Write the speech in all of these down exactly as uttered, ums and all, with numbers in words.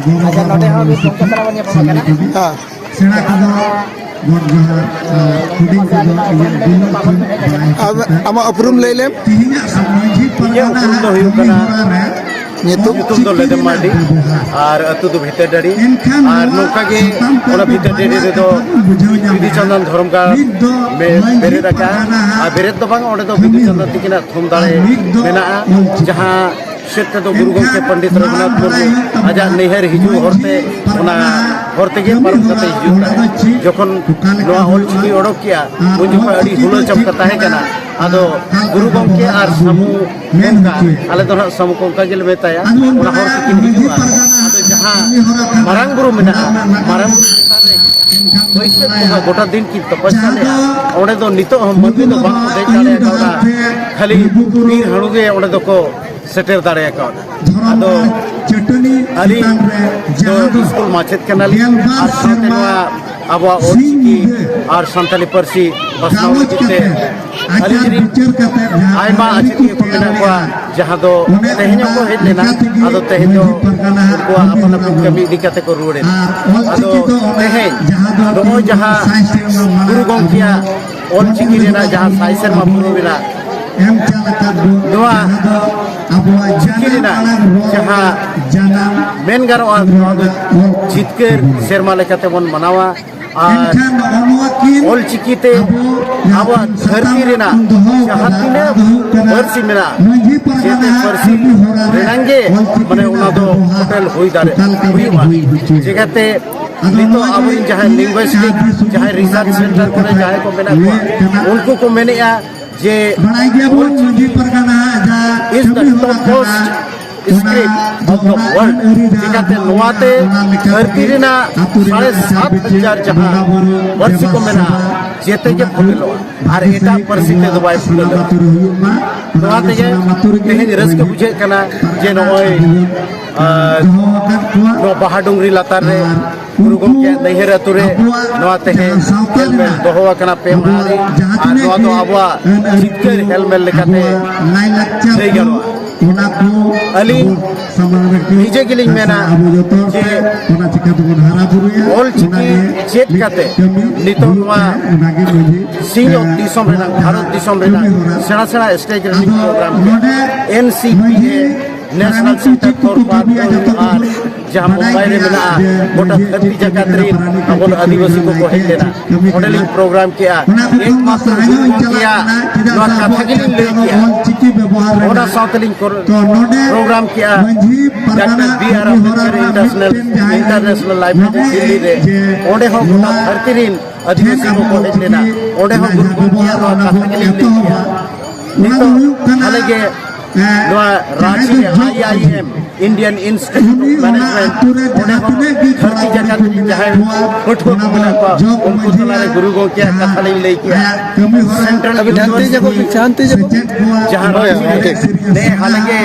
ᱟᱪᱪᱷᱟ, ᱱᱚᱰᱮ ᱦᱚᱸ ᱢᱤᱫ ᱜᱚᱢᱠᱮ ᱥᱟᱞᱟᱜ ᱵᱚᱱ ᱧᱟᱯᱟᱢ ᱟᱠᱟᱱᱟ᱾ ᱦᱮᱸ᱾ ᱥᱮᱬᱟ ᱠᱚᱫᱚ ᱜᱚᱰ ᱡᱚᱦᱟᱨ, ᱟᱨ ᱦᱩᱰᱤᱧ ᱠᱚᱫᱚ ᱤᱧᱟᱹᱜ ᱫᱩᱞᱟᱹᱲ ᱠᱷᱚᱱ ᱵᱟᱲᱟᱭ ᱟᱢ-, ᱠᱟᱛᱮ ᱟᱢᱟᱜ ᱩᱯᱨᱩᱢ ᱞᱟᱹᱭ ᱞᱮᱢ᱾ ᱛᱮᱦᱮᱧᱟᱜ ᱢᱟᱹᱡᱷᱤ ᱤᱧᱟᱹᱜ ᱯᱟᱨᱜᱟᱱᱟ ᱩᱯᱨᱩᱢ ᱫᱚ ᱦᱩᱭᱩᱜ ᱠᱟᱹᱢᱤ ᱠᱟᱱᱟ ᱦᱚᱨᱟ ᱨᱮ ᱧᱩᱛᱩᱢ? ᱧᱩᱛᱩᱢ ᱫᱚ ᱞᱮᱫᱮᱢ ᱢᱟᱨᱰᱤ ᱟᱨ ᱟᱹᱛᱩ ᱫᱚ ᱵᱷᱤᱛᱟᱹᱨᱰᱟᱹᱲᱤ᱾ ᱮᱱᱠᱷᱟᱱ ᱟᱨ ᱱᱚᱣᱟ ᱱᱚᱝᱠᱟ ᱜᱮ ᱥᱟᱛᱟᱢ ᱛᱮ ᱚᱱᱟ ᱵᱷᱤᱛᱟᱹᱨᱰᱟᱹᱲᱤ ᱵᱟᱨᱭᱟ ᱨᱮᱫᱚ ᱠᱟᱛᱷᱟ ᱵᱚᱱ ᱵᱩᱡᱷᱟᱹᱣ ᱧᱟᱢᱟ᱾ ᱵᱤᱫᱩ ᱪᱟᱸᱫᱟᱱ ᱫᱷᱚᱨᱚᱢ ᱜᱟᱲ ᱢᱤᱫ ᱫᱚ ᱢᱮ-, ᱢᱟᱹᱡᱷᱤ ᱵᱮᱨᱮᱫ ᱟᱠᱟᱫᱼᱟ᱾ ᱯᱟᱨᱜᱟᱱᱟ ᱟᱨ ᱵᱮᱨᱮᱫ ᱫᱚ ᱵᱟᱝ, ᱚᱸᱰᱮ ᱫᱚ ᱠᱟᱹᱢᱤ ᱵᱤᱫᱩ ᱪᱟᱸᱫᱟᱱ ᱦᱚᱨᱟ ᱛᱤᱠᱤᱱᱟᱜ ᱛᱷᱩᱢ ᱫᱟᱲᱮ ᱟᱨ ᱢᱤᱫ ᱫᱚ ᱢᱮᱱᱟᱜᱼᱟ, ᱚᱞ ᱪᱤᱠᱤ᱾ ᱡᱟᱦᱟᱸ ᱥᱮᱫ ᱛᱮᱫᱚ ᱜᱩᱨᱩ ᱜᱚᱢᱠᱮ ᱮᱱᱠᱷᱟᱱ ᱯᱚᱱᱰᱤᱛ ᱱᱚᱣᱟ ᱨᱚᱜᱷᱩᱱᱟᱛᱷ ᱢᱩᱨᱢᱩ ᱵᱟᱲᱟᱭ ᱦᱩᱭᱩᱜ ᱛᱟᱵᱚᱱᱟ᱾ ᱟᱡᱟᱜ ᱱᱟᱹᱭᱦᱟᱹᱨ ᱦᱤᱡᱩᱜ ᱦᱚᱨᱛᱮ, ᱚᱱᱟ ᱦᱚᱨ ᱛᱮᱜᱮ ᱯᱟᱨᱚᱢ ᱠᱟᱛᱮ ᱦᱤᱡᱩᱜ ᱠᱟᱱᱟ᱾ ᱡᱚᱠᱷᱚᱱ ᱱᱚᱣᱟ ᱚᱞ ᱪᱤᱠᱤ ᱚᱰᱚᱠ ᱠᱮᱜᱼᱟ, ᱩᱱ ᱡᱚᱠᱷᱚᱱ ᱟᱹᱰᱤ ᱦᱩᱞᱟᱹ ᱪᱟᱯ ᱠᱟᱛᱷᱟ ᱛᱟᱦᱮᱸ ᱠᱟᱱᱟ᱾ ᱟᱫᱚ ᱜᱩᱨᱩ ᱜᱚᱢᱠᱮ ᱟᱨ ᱥᱟᱹᱢᱩ ᱠᱚᱝᱠᱟ, ᱟᱞᱮ ᱫᱚ ᱱᱟᱦᱟᱜ ᱥᱟᱹᱢᱩ ᱠᱚᱝᱠᱟ ᱜᱮᱞᱮ ᱢᱮᱛᱟᱭᱟ, ᱚᱱᱟ ᱦᱚᱨ ᱛᱮᱠᱤᱱ ᱦᱤᱡᱩᱜᱼᱟ᱾ ᱟᱫᱚ ᱡᱟᱦᱟᱸ ᱢᱟᱨᱟᱝ ᱵᱩᱨᱩ ᱢᱮᱱᱟᱜᱼᱟ, ᱢᱟᱨᱟᱝ ᱵᱩᱨᱩ ᱪᱮᱛᱟᱱ ᱨᱮ ᱵᱟᱹᱭᱥᱟᱹᱠᱷ ᱵᱚᱸᱜᱟ ᱜᱚᱴᱟ ᱫᱤᱱ ᱠᱤᱱ ᱛᱚᱯᱚᱥᱭᱟ ᱞᱮᱜᱼᱟ, ᱚᱸᱰᱮ ᱫᱚ ᱱᱤᱛᱚᱜ ᱦᱚᱸ ᱢᱟᱹᱱᱢᱤ ᱫᱚ ᱵᱟᱝ ᱠᱚ ᱫᱮᱡ ᱫᱟᱲᱮ ᱠᱟᱣᱫᱟ, ᱠᱷᱟᱹᱞᱤ ᱵᱤᱨ ᱦᱟᱹᱬᱩ ᱜᱮ ᱚᱸᱰᱮ ᱫᱚᱠᱚ ᱥᱮᱴᱮᱨ ᱫᱟᱲᱮ ᱠᱟᱣᱫᱟ᱾ ᱟᱫᱚ ᱟᱹᱞᱤᱧ ᱫᱚ ᱥᱠᱩᱞ ᱢᱟᱪᱮᱫ ᱠᱟᱱᱟᱞᱤᱧ ᱟᱨ ᱥᱟᱶᱛᱮ ᱱᱚᱣᱟ ᱟᱵᱚᱣᱟᱜ ᱚᱞᱪᱤᱠᱤ ᱟᱨ ᱥᱟᱱᱛᱟᱞᱤ ᱯᱟᱹᱨᱥᱤ ᱯᱟᱥᱱᱟᱣ ᱞᱟᱹᱜᱤᱫ ᱛᱮ ᱟᱹᱞᱤᱧ ᱨᱤᱱ ᱟᱭᱢᱟ ᱟᱪᱮᱫᱤᱭᱟᱹ ᱠᱚ ᱢᱮᱱᱟᱜ ᱠᱚᱣᱟ, ᱡᱟᱦᱟᱸ ᱫᱚ ᱛᱮᱦᱮᱧ ᱦᱚᱸᱠᱚ ᱦᱮᱡ ᱞᱮᱱᱟ, ᱟᱫᱚ ᱛᱮᱦᱮᱧ ᱫᱚ ᱩᱱᱠᱩᱣᱟᱜ ᱟᱯᱟᱱ ᱟᱹᱯᱤᱱ ᱠᱟᱹᱢᱤ ᱤᱫᱤ ᱠᱟᱛᱮ ᱠᱚ ᱨᱩᱣᱟᱹᱲ ᱮᱱᱟ᱾ ᱟᱫᱚ ᱛᱮᱦᱮᱧ ᱱᱚᱜᱼᱚᱭ ᱡᱟᱦᱟᱸ ᱜᱩᱨᱩ ᱜᱚᱢᱠᱮᱭᱟᱜ ᱚᱞᱪᱤᱠᱤ ᱨᱮᱱᱟᱜ ᱡᱟᱦᱟᱸ ᱥᱟᱭ ᱥᱮᱨᱢᱟ ᱯᱩᱨᱟᱹᱣ ᱮᱱᱟ, ᱱᱚᱣᱟ ᱪᱤᱠᱤ ᱨᱮᱱᱟᱜ ᱡᱟᱦᱟᱸ ᱢᱮᱱ ᱜᱟᱱᱚᱜᱼᱟ, ᱱᱚᱣᱟ ᱫᱚ ᱡᱤᱛᱠᱟᱹᱨ ᱥᱮᱨᱢᱟ ᱞᱮᱠᱟᱛᱮ ᱵᱚᱱ ᱢᱟᱱᱟᱣᱟ᱾ ᱟᱨ ᱚᱞᱪᱤᱠᱤ ᱛᱮ ᱟᱵᱚᱣᱟᱜ ᱫᱷᱟᱹᱨᱛᱤ ᱨᱮᱱᱟᱜ ᱡᱟᱦᱟᱸ ᱛᱤᱱᱟᱹᱜ ᱯᱟᱹᱨᱥᱤ ᱢᱮᱱᱟᱜᱼᱟ, ᱡᱮᱛᱮ ᱯᱟᱹᱨᱥᱤ ᱨᱮᱱᱟᱜ ᱜᱮ, ᱢᱟᱱᱮ, ᱚᱱᱟ ᱫᱚ ᱯᱷᱳᱴᱮᱞ ᱦᱩᱭ ᱫᱟᱲᱮ-, ᱦᱩᱭᱩᱜᱼᱟ᱾ ᱪᱤᱠᱟᱹᱛᱮ ᱱᱤᱛᱚᱜ ᱟᱵᱚᱨᱮᱱ ᱡᱟᱦᱟᱸᱭ linguistic, ᱡᱟᱦᱟᱸᱭ research center ᱠᱚᱨᱮ ᱡᱟᱦᱟᱸᱭ ᱠᱚ ᱢᱮᱱᱟᱜ ᱠᱚᱣᱟ, ᱩᱱᱠᱩ ᱠᱚ ᱢᱮᱱᱮᱫᱼᱟ ᱡᱮ ᱵᱟᱲᱟᱭ ᱜᱮᱭᱟᱵᱚᱱ ᱢᱟᱹᱡᱷᱤ ᱯᱟᱨᱜᱟᱱᱟ ᱡᱟ is the topmost script of the world᱾ ᱪᱤᱠᱟᱹᱛᱮ ᱱᱚᱣᱟᱛᱮ ᱫᱷᱟᱹᱨᱛᱤ ᱨᱮᱱᱟᱜ ᱥᱟᱲᱮ ᱥᱟᱛ ᱦᱟᱡᱟᱨ ᱡᱟᱦᱟᱸ ᱯᱟᱹᱨᱥᱤ ᱠᱚ ᱢᱮᱱᱟᱜᱼᱟ, ᱡᱮᱛᱮ ᱜᱮ ᱯᱷᱩᱴᱮᱞᱚᱜᱼᱟ, ᱟᱨ ᱮᱴᱟᱜ ᱯᱟᱹᱨᱥᱤ ᱛᱮᱫᱚ ᱵᱟᱭ ᱯᱷᱩᱴᱮᱞᱚᱜᱼᱟ᱾ ᱱᱚᱣᱟ ᱛᱮᱜᱮ ᱛᱮᱦᱮᱧ ᱨᱟᱹᱥᱠᱟᱹ ᱵᱩᱡᱷᱟᱹᱜ ᱠᱟᱱᱟ ᱡᱮ ᱱᱚᱜᱼᱚᱭ, ᱟᱨ ᱱᱚᱣᱟ ᱵᱟᱦᱟ ᱰᱩᱝᱨᱤ ᱞᱟᱛᱟᱨ ᱨᱮ ᱜᱩᱨᱩ ᱜᱚᱢᱠᱮᱭᱟᱜ ᱱᱟᱹᱭᱦᱟᱹᱨ ᱟᱹᱛᱩ ᱨᱮ ᱱᱚᱣᱟ ᱛᱮᱦᱮᱧ ᱦᱮᱞᱢᱮᱞ ᱫᱚᱦᱚ ᱟᱠᱟᱱᱟ ᱯᱮ ᱢᱟᱦᱟ ᱨᱮ, ᱟᱨ ᱱᱚᱣᱟ ᱫᱚ ᱟᱵᱚᱣᱟᱜ ᱡᱤᱛᱠᱟᱹᱨ ᱦᱮᱞᱢᱮᱞ ᱞᱮᱠᱟᱛᱮ ᱞᱟᱹᱭ ᱜᱟᱱᱚᱜᱼᱟ᱾ ᱚᱱᱟ ᱠᱚ ᱟᱹᱞᱤᱧ ᱟᱵᱚ ᱥᱟᱢᱟᱝ ᱨᱮ ᱱᱤᱡᱮ ᱜᱮᱞᱤᱧ ᱢᱮᱱᱟ ᱟᱵᱚ ᱡᱚᱛᱚ ᱦᱚᱲ ᱡᱮ ᱛᱮ ᱚᱱᱟ ᱪᱤᱠᱟ ᱛᱮᱵᱚᱱ ᱦᱟᱨᱟ ᱵᱩᱨᱩᱭᱟ, ᱚᱞ ᱪᱤᱠᱤ ᱚᱱᱟᱜᱮ ᱪᱮᱫ ᱢᱤᱫ ᱠᱟᱛᱮ ᱠᱟᱹᱢᱤ ᱱᱤᱛᱚᱜ ᱦᱩᱭᱩᱜ ᱱᱚᱣᱟ ᱛᱮ, ᱚᱱᱟᱜᱮ ᱢᱟᱹᱡᱷᱤ, ᱥᱤᱧᱚᱛ ᱮ, ᱫᱤᱥᱚᱢ ᱨᱮᱱᱟᱜ, ᱱᱚᱣᱟ ᱵᱷᱟᱨᱚᱛ ᱡᱟᱦᱟᱸ ᱫᱤᱥᱚᱢ ᱨᱮᱱᱟᱜ ᱠᱟᱹᱢᱤ ᱦᱚᱨᱟ᱾ ᱥᱮᱬᱟ ᱥᱮᱬᱟ stage ᱨᱮ ᱟᱫᱚ ᱠᱚ program ᱱᱚᱰᱮ ᱱᱮᱥᱱᱟᱞ ᱢᱟᱹᱡᱷᱤ ᱥᱮᱱᱴᱟᱨ ᱯᱟᱨᱟᱱᱤᱠ ᱯᱷᱚᱨ ᱠᱚ ᱯᱟᱨᱴ ᱠᱟᱹᱢᱤᱭᱟ, ᱡᱚᱛᱚ ᱟᱨ ᱠᱚᱵᱚᱱ ᱡᱟᱦᱟᱸ ᱵᱟᱰᱟᱭ ᱢᱩᱢᱵᱟᱭ ᱨᱮ ᱜᱮᱭᱟ ᱢᱮᱱᱟᱜᱼᱟ, ᱡᱮ ᱜᱚᱴᱟ ᱢᱟᱹᱡᱷᱤ ᱫᱷᱟᱹᱨᱛᱤ ᱪᱮᱫ ᱡᱟᱠᱟᱛ ᱠᱟᱹᱢᱤ ᱨᱮᱱ ᱠᱟᱱᱟ, ᱯᱟᱨᱟᱱᱤᱠ ᱟᱵᱚ ᱪᱮᱫ ᱠᱟᱹᱢᱤ ᱟᱹᱫᱤᱵᱟᱹᱥᱤ ᱠᱟᱱᱟ, ᱠᱚᱠᱚ ᱦᱮᱡ ᱱᱟᱭᱠᱮ ᱞᱮᱱᱟ᱾ ᱪᱮᱫ ᱠᱟᱹᱢᱤ ᱠᱟᱱᱟ᱾ ᱚᱸᱰᱮᱞᱤᱧ program ᱠᱮᱜᱼᱟ᱾ ᱚᱱᱟ ᱠᱚ ᱠᱷᱚᱱ ᱮᱠᱢᱟᱛᱨᱚ ᱫᱚ ᱥᱟᱦᱟ ᱜᱩᱨᱩ ᱧᱚᱜ ᱜᱚᱢᱠᱮᱭᱟᱜ ᱪᱟᱞᱟᱜ ᱠᱟᱱᱟ, ᱪᱮᱫᱟᱜ ᱱᱚᱣᱟ ᱥᱮ ᱠᱟᱛᱷᱟ ᱟᱵᱚᱣᱟᱜ ᱜᱮᱞᱤᱧ ᱞᱟᱹᱭ ᱡᱟᱱᱛᱷᱟᱲ ᱠᱮᱜᱼᱟ᱾ ᱚᱞ ᱪᱤᱠᱤ ᱵᱮᱵᱚᱦᱟᱨ ᱚᱱᱟ ᱨᱮᱱᱟᱜ ᱥᱟᱶᱛᱮᱞᱤᱧ ᱠᱚᱨ-, ᱛᱚ ᱱᱚᱰᱮ program ᱠᱮᱜᱼᱟ᱾ ᱢᱟᱹᱡᱷᱤ ᱰᱟᱠᱛᱟᱨ ᱯᱟᱨᱜᱟᱱᱟ ᱵᱤ ᱟᱨ ᱠᱟᱹᱢᱤ ᱦᱚᱨᱟ ᱟᱢᱵᱮᱫᱠᱟᱨ ᱨᱮᱱᱟᱜ ᱤᱱᱴᱟᱨᱱᱮᱥᱱᱟᱞ, ᱢᱤᱫᱴᱮᱱ ᱡᱟᱦᱟᱸᱭ ᱤᱱᱴᱟᱨᱱᱮᱥᱱᱟᱞ ᱞᱟᱭᱵᱨᱮᱨᱤ ᱢᱚᱱᱮ ᱫᱤᱞᱞᱤ ᱨᱮ, ᱡᱮ ᱚᱸᱰᱮ ᱦᱚᱸ ᱜᱚᱴᱟ ᱱᱚᱣᱟ ᱫᱷᱟᱹᱨᱛᱤ ᱨᱤᱱ ᱟᱹᱫᱤᱵᱟᱹᱥᱤ ᱴᱷᱮᱱ ᱠᱚᱠᱚ ᱟᱵᱚ ᱦᱮᱡ ᱞᱮᱱᱟ᱾ ᱪᱤᱠᱤ ᱚᱸᱰᱮ ᱦᱚᱸ ᱡᱟᱦᱟᱸ ᱜᱩᱨᱩ ᱵᱮᱵᱚᱦᱟᱨ ᱜᱚᱢᱠᱮᱭᱟᱜ ᱱᱚᱣᱟ ᱚᱱᱟ ᱠᱟᱛᱷᱟ ᱵᱚᱱ ᱜᱮᱞᱤᱧ ᱞᱟᱹᱭ ᱮᱛᱚᱦᱚᱵᱟ, ᱠᱮᱜᱼᱟ᱾ ᱚᱱᱟ ᱫᱚ ᱱᱤᱛᱚᱜ ᱦᱩᱭᱩᱜ ᱠᱟᱱᱟ, ᱦᱟᱞᱮ ᱜᱮ ᱮᱸ, ᱱᱚᱣᱟ ᱡᱟᱦᱟᱸᱭ ᱨᱟᱸᱪᱤ ᱫᱚ ᱨᱮ ᱡᱚᱜᱽ ᱟᱭ ᱟᱭ ᱮᱢ, ᱢᱟᱹᱡᱷᱤ, Indian Institute ᱩᱱᱤ of ᱚᱱᱟ Management, ᱟᱛᱳ ᱨᱮ ᱚᱸᱰᱮ ᱡᱟᱦᱟᱸ ᱦᱚᱸ ᱛᱤᱱᱟᱹᱜ ᱜᱮ ᱫᱷᱟᱹᱨᱛᱤ ᱠᱚᱲᱟ ᱡᱟᱠᱟᱛ ᱠᱩᱲᱤ ᱨᱤᱱ ᱢᱮᱱᱟᱜ ᱡᱟᱦᱟᱸᱭ ᱠᱚᱣᱟ, ᱯᱟᱹᱴᱷᱩᱣᱟᱹ ᱚᱱᱟ ᱠᱚ ᱫᱚ ᱢᱮᱱᱟᱜ ᱠᱚᱣᱟ, ᱡᱚᱜᱽ ᱩᱱᱠᱩ ᱢᱟᱹᱡᱷᱤᱭᱟᱜ ᱛᱟᱞᱟᱨᱮ ᱜᱩᱨᱩ ᱜᱚᱢᱠᱮᱭᱟᱜ ᱡᱟᱦᱟᱸ ᱠᱟᱛᱷᱟ ᱞᱤᱧ ᱞᱟᱹᱭ ᱠᱮᱜᱼᱟ᱾ ᱟᱭᱟᱜ ᱠᱟᱹᱢᱤ ᱦᱚᱨᱟ ᱥᱮᱱᱴᱨᱟᱞ ᱨᱮ ᱟᱹᱵᱤ ᱫᱷᱟᱱᱛᱮ ᱡᱟᱹᱵᱤ ᱚᱴᱳᱱᱚᱢᱟᱥ ᱪᱟᱱᱛᱮ ᱡᱟᱹᱵᱤ ᱥᱮᱪᱮᱫ ᱠᱚᱣᱟ, ᱡᱟᱦᱟᱸ ᱦᱳᱭ, ᱨᱟᱸᱪᱤ ᱨᱮ ᱦᱳᱭ, ᱴᱷᱤᱠ᱾ ᱱᱮ ᱦᱟᱞᱮ ᱜᱮ,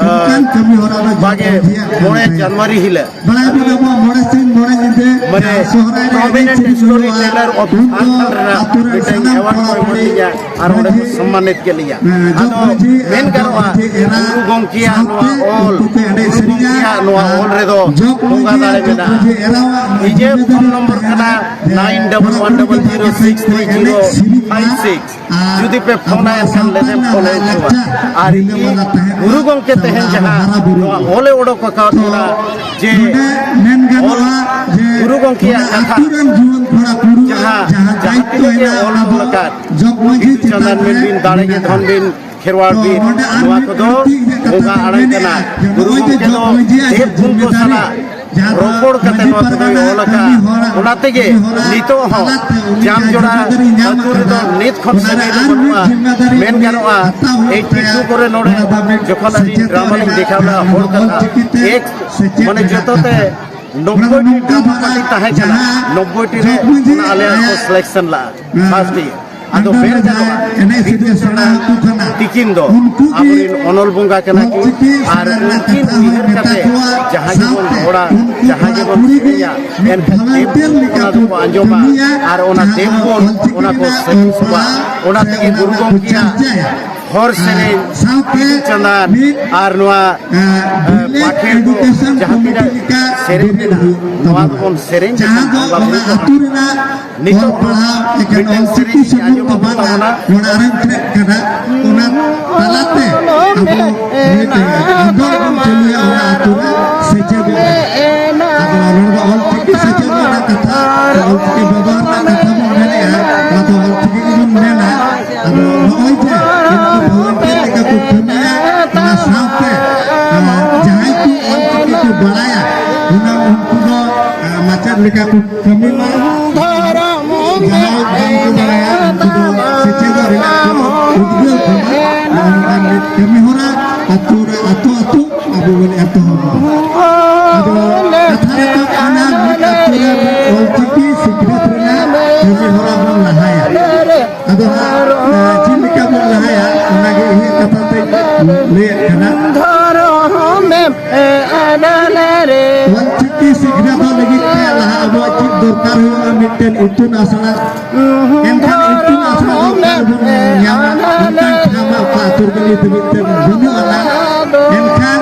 ᱚᱱᱠᱟᱱ ᱠᱟᱹᱢᱤ ᱦᱚᱨᱟ ᱫᱚ ᱡᱚᱜᱽ ᱵᱟᱜᱮ ᱢᱟᱹᱡᱷᱤᱭᱟᱜ ᱠᱟᱱ ᱢᱚᱬᱮ ᱛᱟᱭᱟ᱾ ᱡᱟᱱᱩᱣᱟᱨᱤ ᱦᱤᱞᱳᱜ ᱵᱟᱲᱟᱭ ᱵᱚᱱ ᱟᱵᱚᱣᱟᱜ ᱢᱚᱬᱮ ᱥᱤᱧ ᱢᱚᱬᱮ ᱧᱤᱫᱟᱹ ᱢᱟᱱᱮ ᱡᱟᱦᱟᱸ ᱥᱚᱦᱨᱟᱭ ᱨᱮ ᱮᱱᱮᱡ prominent ᱥᱮᱨᱮᱧ ᱦᱩᱭᱩᱜᱼᱟ, storyteller of ᱩᱱ ᱫᱚ ᱡᱷᱟᱲᱠᱷᱚᱸᱰ ᱨᱮᱱᱟᱜ ᱟᱛᱳ ᱨᱮᱱ ᱢᱤᱫᱴᱟᱝ ᱥᱟᱱᱟᱢ award ᱠᱚᱲᱟ ᱠᱚ ᱮᱢᱟᱜ ᱠᱩᱲᱤ ᱞᱤᱧᱟ ᱟᱨ ᱚᱸᱰᱮ ᱠᱚ ᱢᱟᱹᱡᱷᱤ, ᱥᱚᱢᱢᱟᱱᱤᱛ ᱠᱮᱫ ᱞᱤᱧᱟ᱾ ᱮᱸ, ᱡᱚᱜᱽ ᱟᱫᱚ ᱢᱟᱹᱡᱷᱤ ᱢᱮᱱ ᱟᱨ ᱡᱚᱜᱽ ᱜᱟᱱᱚᱜᱼᱟ, ᱢᱟᱹᱡᱷᱤ ᱮᱨᱟ ᱜᱩᱨᱩ ᱜᱚᱢᱠᱮᱭᱟᱜ ᱱᱚᱣᱟ ᱥᱟᱶᱛᱮ ᱚᱞ, ᱩᱱᱠᱩ ᱠᱚ ᱮᱱᱮᱡ ᱜᱩᱨᱩ ᱥᱮᱨᱮᱧᱟ ᱜᱚᱢᱠᱮᱭᱟᱜ ᱱᱚᱣᱟ ᱟᱨ ᱚᱞ ᱨᱮᱫᱚ ᱡᱚᱜᱽ ᱵᱚᱸᱜᱟ ᱢᱟᱹᱡᱷᱤ ᱫᱟᱲᱮ ᱟᱨ ᱡᱚᱜᱽ ᱢᱮᱱᱟᱜᱼᱟ᱾ ᱢᱟᱹᱡᱷᱤ ᱮᱨᱟᱣᱟᱜ ᱤᱧᱟᱹᱜ ᱡᱤᱢᱢᱮᱫᱟᱨᱤ ᱯᱷᱳᱱ ᱱᱚᱢᱵᱚᱨ ᱛᱟᱦᱮᱸᱱᱟ ᱠᱟᱱᱟ ᱡᱮ nine double one double zero six three zero five six. ᱟᱨ ᱡᱩᱫᱤ ᱯᱮ ᱯᱷᱳᱱᱟ ᱟᱵᱚᱣᱟᱜ ᱮᱱᱠᱷᱟᱱ ᱥᱟᱶᱛᱟ ᱞᱮᱫᱮᱢ ᱨᱮᱱᱟᱜ ᱯᱷᱳᱱ ᱦᱩᱭ ᱠᱚᱜᱼᱟ᱾ ᱞᱟᱭᱼᱞᱟᱠᱪᱟᱨ ᱟᱨ ᱤᱧ ᱨᱤᱞᱟᱹᱢᱟᱞᱟ ᱛᱟᱦᱮᱸ ᱠᱟᱱᱟ, ᱜᱩᱨᱩ ᱜᱚᱢᱠᱮ ᱛᱮᱦᱮᱧ ᱥᱟᱶᱛᱟ ᱡᱟᱦᱟᱸ ᱦᱟᱨᱟ ᱵᱩᱨᱩ ᱱᱚᱣᱟ ᱠᱚ᱾ ᱚᱞᱮ ᱚᱰᱚᱠ ᱟᱠᱟᱫ ᱛᱚ ᱵᱚᱱᱟ, ᱡᱮ ᱱᱚᱰᱮ ᱢᱮᱱ ᱚᱞ ᱜᱟᱱᱚᱜᱼᱟ ᱡᱮ ᱜᱩᱨᱩ ᱜᱚᱢᱠᱮᱭᱟᱜ ᱚᱱᱟ ᱠᱟᱛᱷᱟ ᱟᱹᱛᱩ ᱨᱮᱱ ᱡᱩᱣᱟᱹᱱ ᱠᱚᱲᱟ ᱠᱩᱲᱤ ᱡᱟᱦᱟᱸ ᱡᱟᱦᱟᱸ ᱡᱟᱦᱟᱸ ᱫᱟᱭᱤᱛᱛᱚ ᱛᱤᱱᱟᱹᱜ ᱜᱮ ᱦᱮᱱᱟᱜᱼᱟ, ᱚᱞ ᱚᱱᱟ ᱫᱚ ᱚᱰᱚᱠ ᱟᱠᱟᱫ, ᱡᱚᱜᱽ ᱢᱟᱹᱡᱷᱤ ᱵᱤᱫᱩ ᱪᱮᱛᱟᱱ ᱪᱟᱸᱫᱟᱱ ᱨᱮ ᱢᱮᱱ ᱵᱤᱱ, ᱠᱷᱮᱨᱣᱟᱲ ᱛᱚ ᱵᱤᱨ, ᱱᱚᱰᱮ ᱟᱨ ᱱᱚᱣᱟ ᱢᱤᱫ ᱠᱚᱫᱚ ᱵᱟᱹᱲᱛᱤ ᱤᱧᱟᱹᱜ ᱠᱟᱛᱷᱟ ᱵᱚᱸᱜᱟ ᱫᱚᱧ ᱟᱲᱟᱝ ᱢᱮᱱᱮᱫᱼᱟ ᱠᱟᱱᱟ᱾ ᱡᱮ ᱜᱩᱨᱩ ᱱᱚᱜᱼᱚᱭ ᱡᱮ ᱜᱚᱢᱠᱮ ᱡᱚᱜᱽ ᱫᱚ ᱢᱟᱹᱡᱷᱤᱭᱟᱜ ᱫᱮᱵ ᱡᱟᱦᱟᱸ ᱜᱩᱨᱩ ᱠᱚ ᱡᱤᱢᱢᱮᱫᱟᱨᱤ, ᱥᱟᱞᱟᱜ ᱡᱟᱦᱟᱸ ᱫᱚ ᱨᱚᱯᱚᱲ ᱠᱟᱛᱮ ᱢᱟᱹᱡᱷᱤ ᱱᱚᱣᱟ ᱠᱚᱫᱚᱭ ᱯᱟᱨᱜᱟᱱᱟ ᱚᱞ ᱟᱠᱟᱫ᱾ ᱠᱟᱹᱢᱤ ᱦᱚᱨᱟ, ᱚᱱᱟ ᱛᱮᱜᱮ ᱠᱟᱹᱢᱤ ᱦᱚᱨᱟ ᱱᱤᱛᱚᱜ ᱦᱚᱸ ᱛᱟᱞᱟᱛᱮ ᱩᱱᱤ ᱡᱟᱢᱡᱚᱲᱟ ᱡᱟᱦᱟᱸ ᱡᱤᱢᱢᱮᱫᱟᱨᱤ ᱧᱟᱢ ᱟᱹᱛᱩ ᱨᱮᱫᱚ ᱟᱠᱟᱫᱟ, ᱱᱤᱛ ᱠᱷᱚᱱ ᱚᱱᱟ ᱨᱮ ᱥᱟᱹᱜᱟᱹᱭ ᱫᱚ ᱟᱨ ᱢᱤᱫ ᱵᱟᱹᱱᱩᱜᱼᱟ᱾ ᱡᱤᱢᱢᱮᱫᱟᱨᱤ ᱢᱮᱱ ᱩᱱᱤ ᱜᱟᱱᱚᱜᱼᱟ, ᱦᱟᱛᱟᱣ ᱦᱩᱭᱩᱜ ᱮᱭᱤᱴᱤ ᱴᱩ ᱛᱟᱭᱟ᱾ ᱠᱚᱨᱮ ᱱᱚᱰᱮ ᱚᱱᱟ ᱫᱚ ᱢᱤᱫ ᱡᱚᱠᱷᱚᱱ ᱟᱹᱞᱤᱧ ᱥᱮᱪᱮᱫᱚᱜ ᱰᱨᱟᱢᱟ ᱞᱤᱧ ᱨᱮᱱᱟᱜ ᱫᱮᱠᱷᱟᱣ ᱞᱮᱫᱼᱟ ᱡᱟᱦᱟᱸ ᱦᱚᱲ ᱫᱚ ᱠᱟᱛᱷᱟ, ᱚᱞᱪᱤᱠᱤᱛᱮ ᱮᱠ, ᱥᱮᱪᱮᱫ ᱢᱟᱱᱮ ᱨᱮᱱᱟᱜ ᱡᱚᱛᱚᱛᱮ ᱠᱟᱛᱷᱟ᱾ ᱚᱱᱟ ᱫᱚ ᱱᱚᱵᱵᱳᱭ ᱴᱤ ᱱᱚᱝᱠᱟ ᱰᱨᱟᱢᱟ ᱫᱷᱟᱨᱟ ᱯᱟᱨᱴᱤ ᱛᱟᱦᱮᱸ ᱠᱟᱱᱟ, ᱡᱟᱦᱟᱸ ᱱᱚᱵᱵᱳᱭ ᱴᱤ ᱨᱮ ᱡᱚᱜᱽ ᱢᱟᱹᱡᱷᱤ ᱚᱱᱟ ᱟᱞᱮᱭᱟᱜ ᱠᱚ ᱟᱭᱟᱜ ᱥᱤᱞᱮᱠᱥᱚᱱ ᱞᱟᱜᱼᱟ᱾ ᱦᱮᱸ᱾ First year. ᱟᱫᱚ ᱱᱚᱰᱮ ᱢᱮᱱ ᱡᱟᱦᱟᱸᱭ ᱜᱟᱱᱚᱜᱼᱟ, ᱮᱱᱮᱡ ᱥᱮᱨᱮᱧ ᱵᱤᱫᱩ ᱥᱮᱬᱟ ᱪᱟᱸᱫᱟᱱ ᱟᱠᱚ ᱠᱟᱱᱟ, ᱛᱤᱠᱤᱱ ᱫᱚ ᱩᱱᱠᱩ ᱜᱮ ᱟᱵᱚᱨᱮᱱ ᱚᱱᱚᱞ ᱵᱚᱸᱜᱟ ᱠᱟᱱᱟ ᱠᱤᱱ, ᱚᱞᱪᱤᱠᱤ ᱟᱨ ᱥᱮᱬᱟ ᱨᱮᱱᱟᱜ ᱩᱱᱠᱤᱱ ᱠᱟᱛᱷᱟ ᱦᱚᱸᱭ ᱩᱭᱦᱟᱹᱨ ᱢᱮᱛᱟ ᱠᱟᱛᱮ ᱠᱚᱣᱟ, ᱡᱟᱦᱟᱸ ᱥᱟᱶᱛᱮ ᱜᱮᱵᱚᱱ ᱨᱚᱲᱟ, ᱩᱱᱠᱩ ᱡᱟᱦᱟᱸ ᱠᱚᱲᱟ ᱜᱮᱵᱚᱱ ᱠᱩᱲᱤ ᱜᱮ ᱥᱮᱨᱮᱧᱟ, ᱢᱤᱫ ᱮᱱᱠᱷᱟᱱ ᱫᱮᱵ volunteer ᱜᱩᱨᱩ ᱞᱮᱠᱟ ᱚᱱᱟ ᱠᱚ ᱫᱚᱠᱚ ᱟᱸᱡᱚᱢᱟ ᱠᱟᱹᱢᱤᱭᱟ, ᱟᱨ ᱚᱱᱟ ᱡᱟᱦᱟᱸ ᱫᱮᱵ ᱫᱚ ᱜᱩᱨᱩ ᱚᱞᱪᱤᱠᱤ ᱚᱱᱟ ᱠᱚ ᱨᱮᱱᱟᱜ ᱥᱟᱹᱠᱷᱤ ᱚᱞ ᱥᱚᱵᱷᱟ, ᱯᱟᱲᱦᱟᱣ ᱚᱱᱟ ᱥᱮ ᱛᱮᱜᱮ ᱚᱱᱟ ᱜᱩᱨᱩ ᱨᱮᱱᱟᱜ ᱠᱚ ᱜᱚᱢᱠᱮᱭᱟᱜ ᱪᱟᱨᱪᱟᱭᱟ᱾ ᱦᱚᱨ ᱥᱮᱨᱮᱧ, ᱥᱟᱶᱛᱮ ᱵᱤᱫᱩ ᱪᱟᱸᱫᱟᱱ ᱢᱤᱫ, ᱟᱨ ᱱᱚᱣᱟ, ᱮ, ᱮ, ᱵᱷᱤᱞᱮᱡᱽ ᱯᱟᱴᱷᱮᱲ ᱠᱚ ᱮᱰᱩᱠᱮᱥᱚᱱ ᱡᱟᱦᱟᱸ ᱠᱚᱢᱤᱴᱤ ᱛᱤᱱᱟᱹᱜ ᱞᱮᱠᱟ ᱥᱮᱨᱮᱧ ᱵᱮᱨᱮᱫ ᱢᱮᱱᱟᱜᱼᱟ, ᱦᱩᱭᱩᱜ ᱱᱚᱣᱟ ᱛᱟᱵᱚᱱᱟ᱾ ᱠᱚᱵᱚᱱ ᱥᱮᱨᱮᱧ ᱡᱟᱦᱟᱸ ᱞᱮᱠᱷᱟᱱ ᱫᱚ ᱵᱚᱸᱜᱟ ᱚᱱᱟ ᱵᱩᱨᱩ ᱠᱚ ᱟᱹᱛᱩ ᱨᱮᱱᱟᱜ ᱱᱤᱛᱚᱜ ᱚᱞ ᱯᱟᱲᱦᱟᱣ ᱮᱠᱮᱱ ᱢᱤᱫᱴᱮᱱ ᱚᱞ ᱪᱤᱠᱤ ᱥᱮᱨᱮᱧ ᱥᱩᱢᱩᱝ ᱫᱚ ᱟᱸᱡᱚᱢ ᱵᱟᱝᱟ, ᱛᱟᱵᱚᱱᱟ᱾ ᱚᱱᱟ ᱟᱨᱮᱢ ᱪᱮᱫ ᱠᱟᱱᱟ, ᱚᱱᱟ ᱛᱟᱞᱟᱛᱮ ᱟᱵᱚ ᱢᱤᱫ ᱟᱸᱫᱳᱲ ᱵᱚᱱ ᱪᱟᱹᱞᱩᱭᱟ ᱚᱱᱟ ᱟᱹᱛᱩ ᱨᱮ ᱥᱮᱪᱮᱫᱚᱜ ᱨᱮ᱾ ᱟᱫᱚ ᱱᱚᱰᱮ ᱫᱚ ᱚᱞ ᱪᱤᱠᱤ ᱥᱮᱪᱮᱫ ᱨᱮᱱᱟᱜ ᱠᱟᱛᱷᱟ, ᱚᱞ ᱪᱤᱠᱤ ᱵᱮᱵᱚᱦᱟᱨ ᱨᱮᱱᱟᱜ ᱠᱟᱛᱷᱟ ᱵᱚᱱ ᱢᱮᱱᱮᱫᱼᱟ, ᱚᱱᱟ ᱫᱚ ᱚᱞ ᱪᱤᱠᱤ ᱜᱮᱵᱚᱱ ᱢᱮᱱᱟ᱾ ᱟᱫᱚ ᱱᱚᱜᱼᱚᱭ ᱡᱮ ᱩᱱᱠᱩ volunteer ᱞᱮᱠᱟ ᱠᱚ ᱠᱟᱹᱢᱤᱭᱟ, ᱚᱱᱟ ᱥᱟᱶᱛᱮ, ᱟᱨ ᱡᱟᱦᱟᱸᱭ ᱠᱚ ᱚᱞ ᱪᱤᱠᱤ ᱠᱚ ᱵᱟᱲᱟᱭᱟ, ᱚᱱᱟ ᱩᱱᱠᱩ ᱫᱚ, ᱟᱨ ᱢᱟᱪᱮᱫ ᱞᱮᱠᱟ ᱠᱚ ᱠᱟᱹᱢᱤ ᱢᱟ᱾ ᱡᱟᱦᱟᱸᱭ ᱵᱟᱝ ᱠᱚ ᱵᱟᱲᱟᱭᱟ, ᱩᱱᱠᱩ ᱫᱚ ᱥᱮᱪᱮᱫᱚᱜ ᱨᱮᱱᱟᱜ ᱠᱚ ᱩᱫᱽᱜᱟᱹᱣ ᱠᱚᱢᱟ᱾ ᱱᱚᱜᱼᱚ ᱱᱚᱝᱠᱟᱱ ᱢᱤᱫ ᱠᱟᱹᱢᱤ ᱦᱚᱨᱟ ᱟᱹᱛᱩ ᱨᱮ, ᱟᱹᱛᱩ ᱟᱹᱛᱩ ᱟᱵᱚ ᱵᱚᱱ ᱮᱛᱚᱦᱚᱵ ᱢᱟ᱾ ᱟᱫᱚ ᱠᱟᱛᱷᱟ ᱨᱟᱠᱟᱵ ᱠᱟᱱᱟ, ᱢᱤᱫ ᱟᱹᱛᱩ ᱨᱮ ᱢᱤᱫ ᱚᱞ ᱪᱤᱠᱤ ᱥᱤᱠᱷᱱᱟᱹᱛ ᱨᱮᱱᱟᱜ ᱠᱟᱹᱢᱤ ᱦᱚᱨᱟ ᱵᱚᱱ ᱞᱟᱦᱟᱭᱟ᱾ ᱟᱫᱚ ᱦᱟᱸᱜ, ᱮ, ᱪᱮᱫ ᱞᱮᱠᱟ ᱵᱚᱱ ᱞᱟᱦᱟᱭᱟ, ᱚᱱᱟᱜᱮ ᱤᱧᱟᱹᱜ ᱠᱟᱛᱷᱟ ᱛᱮᱧ ᱞᱟᱹᱭᱮᱫ ᱠᱟᱱᱟ᱾ ᱫᱷᱚᱨᱚᱢᱮᱢ ᱟᱰᱟᱞ ᱨᱮ᱾ ᱚᱞ ᱪᱤᱠᱤ ᱥᱤᱠᱷᱱᱟᱹᱛᱚᱜ ᱞᱟᱹᱜᱤᱫ ᱛᱮ ᱞᱟᱦᱟ ᱟᱵᱚᱣᱟᱜ ᱪᱮᱫ ᱫᱚᱨᱠᱟᱨ ᱦᱩᱭᱩᱜᱼᱟ? ᱢᱤᱫᱴᱮᱱ ᱤᱛᱩᱱ ᱟᱥᱲᱟ᱾ ᱮᱱᱠᱷᱟᱱ ᱤᱛᱩᱱ ᱟᱥᱲᱟ ᱫᱚ ᱚᱠᱟ ᱨᱮᱵᱚᱱ ᱧᱟᱢᱟ? ᱚᱱᱠᱟᱱ ᱴᱷᱟᱶ ᱢᱟ ᱚᱠᱟ ᱟᱹᱛᱩ ᱨᱮᱜᱮ ᱱᱤᱛ ᱦᱟᱹᱵᱤᱡ ᱛᱮ ᱵᱟᱹᱱᱩᱜ ᱟᱱᱟ᱾ ᱮᱱᱠᱷᱟᱱ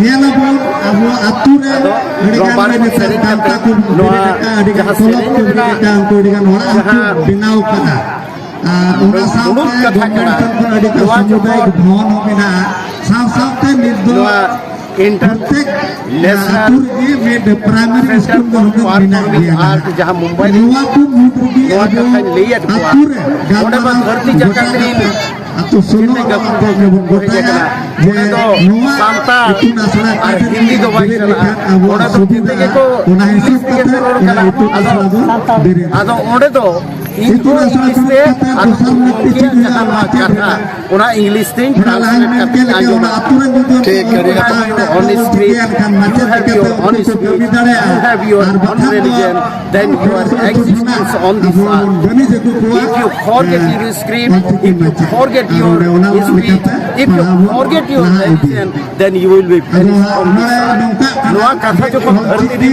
ᱧᱮᱞ ᱟᱵᱚᱱ, ᱟᱵᱚ ᱟᱹᱛᱩ ᱨᱮ ᱟᱹᱰᱤ ᱜᱟᱱ ᱜᱮ ᱱᱮᱛᱟᱨ ᱜᱟᱶᱛᱟ ᱠᱚ ᱵᱮᱨᱮᱫ ᱟᱠᱟᱫᱼᱟ, ᱟᱹᱰᱤ ᱜᱟᱱ ᱠᱞᱟᱵᱽ ᱠᱚ ᱵᱮᱨᱮᱫ ᱟᱠᱟᱫᱼᱟ, ᱩᱱᱠᱩ ᱟᱹᱰᱤ ᱜᱟᱱ ᱚᱲᱟᱜ ᱦᱚᱸᱠᱚ ᱵᱮᱱᱟᱣ ᱟᱠᱟᱫᱼᱟ᱾ ᱟᱨ ᱚᱱᱟ ᱥᱟᱶᱛᱮ government ᱴᱷᱮᱱ ᱠᱷᱚᱱ ᱟᱹᱰᱤ ᱜᱟᱱ ᱥᱟᱢᱩᱫᱟᱭᱤᱠ ᱵᱷᱚᱵᱚᱱ ᱦᱚᱸ ᱢᱮᱱᱟᱜᱼᱟ᱾ ᱥᱟᱶ ᱥᱟᱶᱛᱮ ᱱᱤᱛ ᱫᱚ ᱯᱨᱚᱛᱮᱠ ᱟᱹᱛᱩ ᱨᱮᱜᱮ ᱢᱤᱫ primary school ᱫᱚ ᱦᱩᱱᱟᱹᱝ ᱢᱮᱱᱟᱜ ᱜᱮᱭᱟ᱾ ᱱᱚᱣᱟ ᱠᱚ ᱢᱩᱫᱽ ᱨᱮᱜᱮ ᱟᱵᱚ ᱟᱹᱛᱩ ᱨᱮ ᱜᱟᱞᱢᱟᱨᱟᱣ ᱜᱚᱴᱟ ᱠᱟᱛᱮ ᱟᱹᱛᱩ ᱥᱳᱞᱳ ᱟᱱᱟ ᱟᱛᱳ ᱨᱮᱵᱚᱱ ᱜᱚᱴᱟᱭᱟ ᱡᱮ ᱱᱚᱣᱟ ᱤᱛᱩᱱ ᱟᱥᱲᱟ ᱚᱠᱟ ᱴᱷᱮᱱ ᱵᱮᱨᱮᱫ ᱞᱮᱠᱷᱟᱱ ᱟᱵᱚᱣᱟᱜ ᱥᱩᱵᱤᱫᱷᱟᱜᱼᱟ, ᱚᱱᱟ ᱦᱤᱥᱟᱹᱵ ᱠᱟᱛᱮ ᱚᱱᱟ ᱤᱛᱩᱱ ᱟᱥᱲᱟ ᱵᱚᱱ ᱵᱮᱨᱮᱫᱟ᱾ ᱟᱫᱚ ᱚᱸᱰᱮ ᱫᱚ ᱤᱛᱩᱱ ᱟᱥᱲᱟ ᱵᱮᱨᱮᱫ ᱠᱟᱛᱮ ᱫᱚᱥᱟᱨ ᱞᱟᱹᱠᱛᱤ ᱪᱮᱫ ᱦᱩᱭᱩᱜᱼᱟ, ᱢᱟᱪᱮᱫ ᱨᱮᱱᱟᱜ ᱚᱱᱟ ᱤᱝᱞᱤᱥ ᱛᱤᱧ translate ᱠᱟᱛᱮ ᱟᱸᱡᱚᱢᱟ᱾ You have your own history, you have your own religion, then you are existence on this earth. If you forget your script, if you forget your history, if you forget your religion, then you will be finished on this earth. ᱱᱚᱣᱟ ᱠᱟᱛᱷᱟ ᱡᱚᱠᱷᱚᱱ ᱫᱷᱟᱹᱨᱛᱤ ᱨᱮ